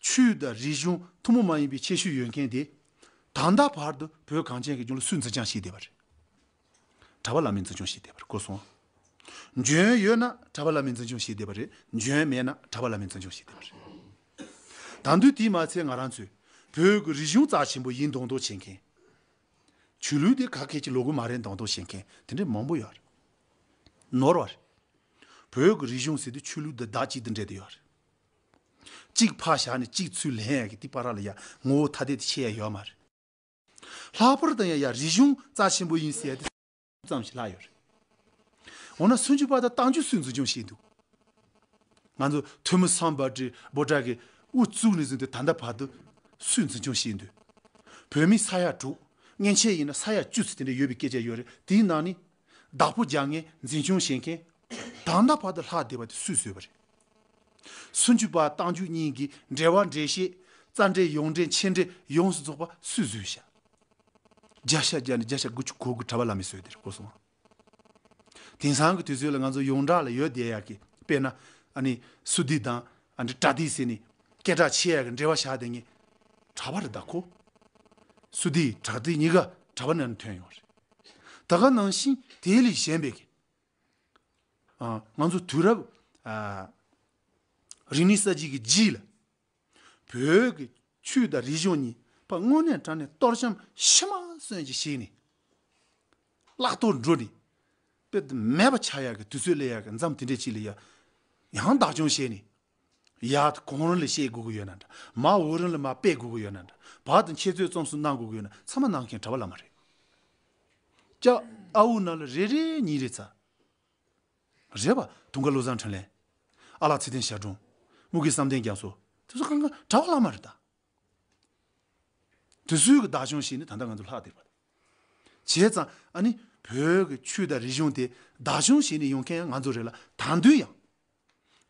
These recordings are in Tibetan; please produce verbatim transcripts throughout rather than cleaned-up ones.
ཆོས་དང་རིག་གཞུང་ཐུན་མོང་མ་ཡིན་པའི་ཁྱད་ཆོས་ཡོད་མཁན་དེ། ད་ལྟ་བར་དུ་བོད་གངས་ཅན་གྱི་ལྗོངས་ལ་སུས་འཛིན་སྐྱོང་བྱས་བསྡད་པ་རེད། གྲྭ་པ་བླ་མས་འཛིན་སྐྱོང་བྱས་བསྡད་པ་རེད། གོ་སོང་། འཇོན་ཡོད་ན་གྲྭ་པ་བླ་མས་འཛིན་སྐྱོང་བྱས་བསྡད་པ་རེད། འཇོན་མེད་ན་གྲྭ་པ་བླ་མས་འཛིན་སྐྱོང་བྱས་བསྡད་པ་རེད། ད་དུང་དེས་མ་ཚད་ང་རང་ཚོས་བོད་ཀྱི་རིག་གཞུང་རྩ་ཆེན་པོ་ཡིན་མདོག་མདོག་བྱེད་མཁན། ཆོས་ལུགས་དེ་ག་གེ་ཅིག་ལོག་གི་མ་རེད་མདོག་མདོག་བྱེད་མཁན་དེ་འདྲ་མང་པོ་ཡོད་རེད། ནོར་བ་རེད། བོད་ཀྱི་རིག་གཞུང་ཟེར་དུས་ཆོས་ལུགས་དང་བདག་གཅིག་ཏུ་འབྲེལ་བསྡད་ཡོད་རེད། གཅིག་ཕར་བཞག་ནས་གཅིག་ཚུར་ལེན་ཡག་གི་དེ་བར་ལ་ཡ་ངོ་བོ་ཐ་དད་དུ་ཕྱེ་ཡ་ཡོད་མ་རེད། ལྷག་པར་དུ་ཡང་ཡ་རིག་གཞུང་རྩ་ཆེན་པོ་ཡིན་ཟེར་ཡ་དེ་ཙམ་ཞིག་ལྷག་ཡོད་རེད། འོ་ན་སུམ་ཅུ་པ་དང་རྟགས་འཇུག་སུས་འཛིན་སྐྱོང་བྱས་འདུག་ང་ཚོ་ཐོན་མི་སམ་བྷོ་ཊ་བྷོ་ཊ་གི་དབུ་བཙུགས་ནས་བཟུང་སྟེ་ད་ལྟ་བར་དུ་སུས་འཛིན་སྐྱོང་བྱས་འདུག་བོད་མི་ས་ཡ་དྲུག་མཉེན་ཆས་ཡིན་ན་ས་ཡ་བཅུ་ཙམ་དེ་འདྲ་ཡོད་པའི་སྐད་ཆ་ཡོད་རེད། དེའི་ནང་ནས་བདག་པོ་རྒྱག་མཁན་འཛིན་སྐྱོང་བྱེད་མཁན་ད་ལྟ་བར་དུ་ལྷག་བསྡད་པ་དེ་སུས་བཟོས་པ་རེད། སུམ་ཅུ་པ་རྟགས་འཇུག་གཉིས་ཀྱི་འགྲེལ་པ་འགྲེལ་བཤད་རྩ་འགྲེལ་ཡོངས་འགྲེལ་མཆན་འགྲེལ་ཡོངས་སུ་རྫོགས་པ་སུས་བཟོས་ཤག་བརྒྱ་ཆ་བརྒྱ་ནས་བརྒྱ་ཆ་དགུ་བཅུ་གོ་དགུ་གྲྭ་པ་བླ་མས་བཟོས་དེར་གོ་སོང་། དེང་སང་གི་དུས་ཚོད་ལ་ང་ཚོ་ཡོངས་གྲགས་ལ་ཡོད་བསྡད་ཡག་གི་དཔེར་ན་ཨ་ནི་སུ་དི་དང་ཨ་ནི་པྲ་ཏི་ཟེར་ནས་སྐད་གྲགས་ཆེ་ཡག་གི་འགྲེལ་པ་བཞག་བསྡད་མཁན་གྲྭ་པ་རེད་ད་ཁོ། སུ་དི་པྲ་ཏི་གཉིས་ཀ་གྲྭ་པ་ནང་ནས་ཐོན་ཡོང་རེད། ད་ག་ནང་བཞིན་དེ་ལས་གཞན་པའི་གི་ཨ་ང་ཚོ་དུས་རབས་ཨ་རིག་གནས་གསར་བརྗེ་གི་རྗེས་ལ། བོད་ཀྱི་ཆོས་དང་རིག་གཞུང་གཉིས་པ་དངོས་གནས་དྲང་གནས་གཏོར་བཤམས་ཤི་མ་གསོན་གྱི་ཞིག་ནས། བརླག་གཏོར་འགྲོ་ནས། དཔེ་མེད་པ་ཆགས་ཡག་གི་དུས་ཚོད་སླེབས་ཡག་གི་མཚམས་དེ་འདྲས་ཅིག་ལ་ཡ། ཡང་བདག་སྐྱོང་བྱས་ནས། ཡར་གོང་རིམ་ལ་བཤད་དགོས་ཀྱི་ཡོད་ན་འདྲ། མར་འོག་རིམ་ལ་མར་སྤེལ་དགོས་ཀྱི་ཡོད་ན་འདྲ། བར་དུ་འཆད་རྩོད་རྩོམ་གསུམ་གནང་དགོས་ཀྱི་ཡོད་ན་ཚང་མ་གནང་མཁན་གྲྭ་པ་བླ་མ་རེད། ཅག་ཨ་འུ་ནང་ལ་རེ་རེ་གཉིས་རེ་ཚ། རེད་པ། དུང་དཀར་བློ་བཟང་འཕྲིན་ལས། ཨ་ལགས་ཚེ་བརྟན་ཞབས་དྲུང་། དམུ་དགེ་བསམ་གཏན་རྒྱ་མཚོ། དེ་ཚོ་གང་ག་གྲྭ་པ་བླ་མ་རེད་ད། དེ་ཚོའི་གི་བདག་སྐྱོང་བྱས་ནས་ད་ལྟ་ང་ཚོ་ལྷག་བསྡད་པ་རེད། བྱས་ཙང་ཨ་ནི་བོད་ཀྱི་ཆོས་དང་རིག་གཞུང་དེ་བདག་སྐྱོང་བྱས་ནས་ཡོང་མཁན་ཡང་ང་ཚོ་རེད་ལ། ད་དུང་ཡང་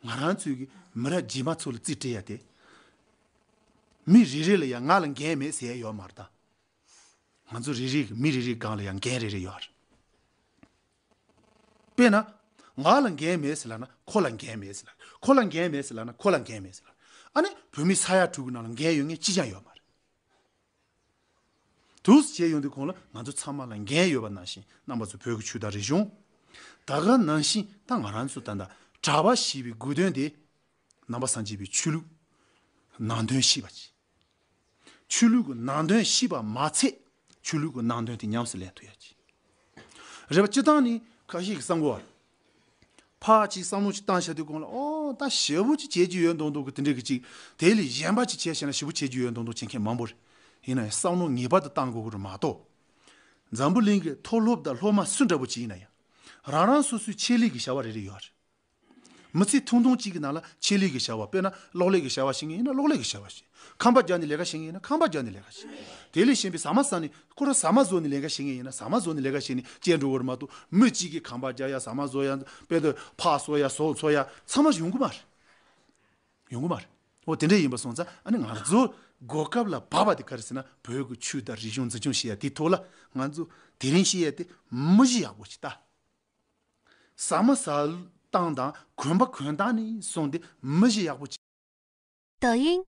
ང་རང་ཚོའི་གི་མི་རབས་རྗེས་མ་ཚོ་ལ་རྩིས་སྤྲད་ཡ་དེ། མི་རེ་རེ་ལ་ཡང་ང་ལ་འགན་མེད་ཟེར་ཡ་ཡོད་མ་རེད་ད། ང་ཚོ་རེ་རེ་གི་མི་རེ་རེའི་སྒང་ལ་ཡང་འགན་རེ་རེ་ཡོད་རེད། དཔེར་ན། ང་ལ་འགན་མེད་ཟེར་ལབ་ན་ཁོ་ལ་འགན་མེད་ཟེར་ལབ། ཁོ་ལ་འགན་མེད་ཟེར་ལབ་ན་ཁོ་ལ་འགན་མེད་ཟེར་ལབ། ཨ་ནི་བོད་མི་ས་ཡ་དྲུག་གི་ནང་ལ་འགན་ཡོད་མཁན་གཅིག་ཀྱང་ཡོད་མ་རེད། དུས་བྱས་ཡོང་དུས་གོང་ལ་ང་ཚོ་ཚང་མ་ལ་འགན་ཡོད་པ་ནང་བཞིན་རྣམ་པ་ཚོ་བོད་ཀྱི་ཆོས་དང་རིག་གཞུང་། ད་ག་ནང་བཞིན་ད་ང་རང་ཚོ་ད་ལྟ་གྲྭ་པ་ཞེས་པའི་དགོས་དོན་དེ། ནང་པ་སངས་རྒྱས་པའི་ཆོས་ལུགས་ནང་དོན་ཤེས་པ་ཅིག་ཆོས་ལུགས་ཀྱི་ནང་དོན་ཤེས་པ་མ་ཚད་ཆོས་ལུགས་ཀྱི་ནང་དོན་དེ་ཉམས་སུ་ལེན་ཐུབ་ཡ་ཅིག་རེད་པ། སྤྱིར་བཏང་ནི་ཁ་ཤས་ཀྱིས་བསམ་གོ་བ་རེད། ཕར་ཅིག་བསམ་བློ་ཅིག་བཏང་བྱ་དུས་གོང་ལ་ཨོ་ད་ཞེ་པོ་ཅིག་བྱེད་ཀྱི་ཡོད་མདོག་མདོག་གི་དེ་འདྲ་གི་ཅིག་དེ་ལས་གཞན་པ་ཅིག་བྱས་བྱས་ན་ཞེ་པོ་བྱེད་ཀྱི་ཡོད་མདོག་མདོག་བྱེད་མཁན་མང་པོ་རེད། ཡིན་ན་ཡང་བསམ་བློ་ངེས་པར་དུ་བཏང་དགོས་ཀྱི་རེད་མ་གཏོགས། འཛམ་བུ་གླིང་གི་མཐོ་སློབ་དང་སློབ་མ་སུ་འདྲ་པོ་ཅིག་ཡིན་ན་ཡང་། རང་རང་སོ་སོའི་ཆེད་ལས་ཀྱི་བྱ་བ་རེ་རེ་ཡོད་རེད། མི་ཚེ་ཐུང་ཐུང་གཅིག་གི་ནང་ལ་ཆེད་ལས་ཀྱི་བྱ་བ། དཔེར་ན་གློག་ཀླད་ཀྱི་བྱ་བ་ཤེས་མཁན་ཡིན་ན་གློག་ཀླད་ཀྱི་བྱ་བ་ཤེས། ཁང་པ་རྒྱག་ནས་ལས་ཀ་བྱེད་མཁན་ཡིན་ན་ཁང་པ་རྒྱག་ནས་ལས་ཀ་བྱེད། དེ་ལས་གཞན་པའི་ཟ་མ་ཟ་ནས་ཁོ་རང་ཟ་མ་བཟོ་ནས་ལས་ཀ་བྱེད་མཁན་ཡིན་ན་ཟ་མ་བཟོ་ནས་ལས་ཀ་བྱེད་ནས་སྐྱེལ་འགྲོ་བར་མ་གཏོགས་མི་གཅིག་གིས་ཁང་པ་རྒྱག་ཡ། ཟ་མ་བཟོ་ཡ། དཔེ་དེ་ཕག་གསོ་ཡ། ཟོག་འཚོ་ཡ་ཚང་མ་ཡོང་གི་མ་རེད། ཡོང་གི་མ་རེད། འོ་དེ་འདྲ་ཡིན་པ་སོང་ཙང་ཨ་ནི་ང་ཚོ་གོ་སྐབས་ལ་བབས་པ་དེ་ག་རེ་ཟེར་ན་བོད་ཀྱི་ཆོས་དང་རིག་གཞུང་འཛིན་སྐྱོང་བྱེད་ཡ་དེ་ཐོག་ལ་ང་ཚོ་དེ་རིང་བཤད་ཡ་དེ་མི་གཞི་ཡག་པོ་ཞིག་ལྟ། ཟ་མ་ཟ་སྟངས་དང་གོན་པ་གོན་སྟངས་ནས་བཟུང་སྟེ་མི་གཞི་ཡག་པོ་བྱེད། 抖音